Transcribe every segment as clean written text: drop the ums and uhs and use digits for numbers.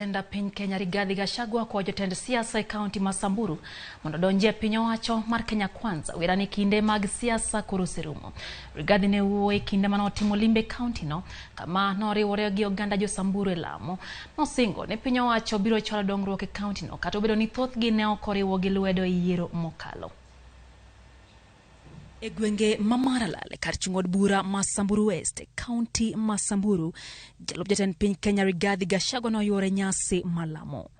Jatend piny Kenya Rigathi Gachagua kwa jotend siasa e kaunti ma Samburu mondo odonji e piny owacho mar Kenya Kwanza wera ni kinde mag siasa koro oserumo. Rigathi ne wuoyo e kinde mane otimo limbe e kaunti no kama noriwore gi oganda jo Samburu e lamo. Nosingo ni piny owacho biro chwalo dongruok e kaunti no kata obedo ni thothgi ne ok oriwo gi lwedo e yiero mokalo. E gwenge ma Maralal kar chung' od bura ma Samburu West, kaunti ma Samburu, jalup jatend piny Kenya Rigathi Gachagua noyuore nyasi malamo.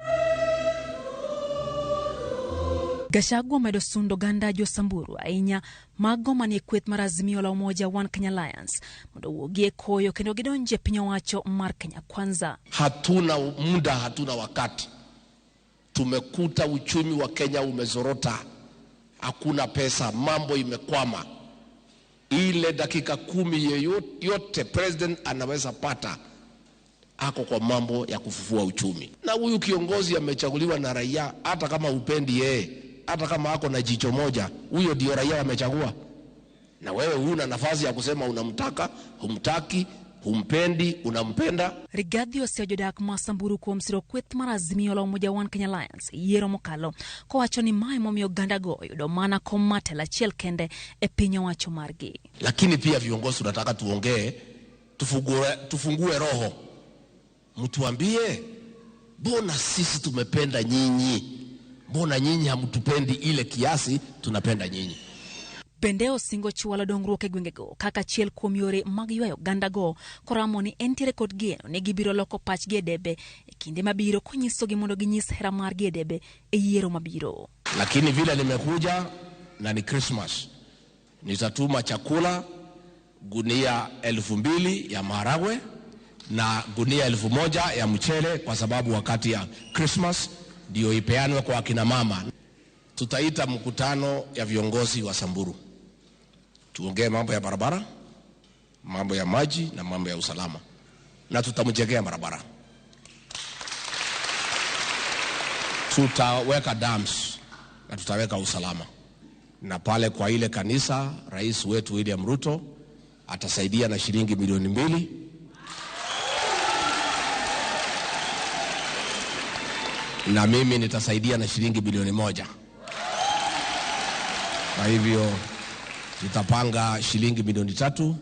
Gachagua omedo sundo oganda jo Samburu ahinya mago manie kweth mar Azimio la Umoja One Kenya Alliance mondo owuogi e koyo kendo gidonje piny owacho mar Kenya Kwanza. Hatuna muda, hatuna wakati. Tumekuta uchumi wa Kenya umezorota, hakuna pesa, mambo imekwama. Ile dakika 10 yeyote president anaweza pata ako kwa mambo ya kufufua uchumi. Na huyu kiongozi amechaguliwa na raia, hata kama upendi yeye, hata kama ako na jicho moja, huyo ndio raia wamechagua. Na wewe huna nafasi ya kusema unamtaka, humtaki, humpendi, unampenda. Rigathi oseyo jodak ma Samburu kuom siro kweth mar Azimio la Umoja One Kenya Alliance yiero mokalo kowacho ni mae momiyo oganda go oyudo mana kom mar telo achiel kende e piny owacho margi. Lakini pia viongozi tunataka tuongee, tufungue roho, mtuambie mbona sisi tumependa nyinyi, mbona nyinyi hamtupendi ile kiasi tunapenda nyinyi. Bende osingo chwalo dongruok e gwengego kaka achiel kuom yore mag ywayo oganda go koramo ni entiere kod geno ni gibiro loko pachgi e debe e kinde mabiro konyisogi mondo ginyis hera margi e debe e yiero mabiro. Lakini vile nimekuja na ni Christmas, nitatuma chakula gunia 2000 ya maharagwe na gunia 1000 ya mchele, kwa sababu wakati ya Christmas ndio ipeanwe kwa akina mama. Tutaita mkutano ya viongozi wa Samburu, tuongee mambo ya barabara, mambo ya maji na mambo ya usalama, na tutamjengea barabara. Tutaweka dams na tutaweka usalama, na pale kwa ile kanisa rais wetu William Ruto atasaidia na shilingi milioni 2. Na mimi nitasaidia na shilingi bilioni 1. Kwa hivyo tutapanga shilingi milioni 3,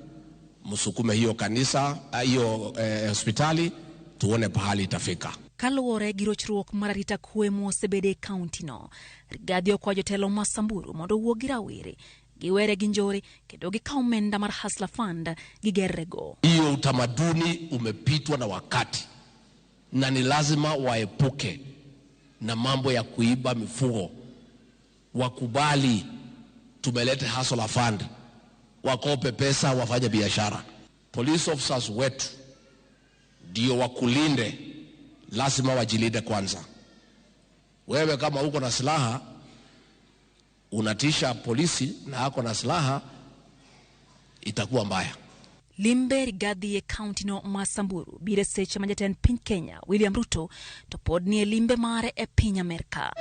msukume hiyo kanisa, hiyo hospitali, tuone pahali itafika. Kaluwore gi rochruok mar arita kwe mosebede e kaunti no, Rigathi okwayo jotelo ma Samburu mondo owuog gi rawere, giwere gi njore kendo gikaw omenda mar Hustler Fund gigerrego. Hiyo utamaduni umepitwa na wakati na ni lazima waepuke na mambo ya kuiba mifugo. Wakubali tumeleta Hustler Fund, wakope pesa wafanye biashara. Police officers wetu ndio wakulinde, lazima wajilinde kwanza. Wewe kama uko na silaha unatisha polisi na ako na silaha, itakuwa mbaya. Limbe Rigathi e kaunti no ma Samburu biro seche ma jatend piny Kenya William Ruto to pod nie limbe mare e piny Amerka.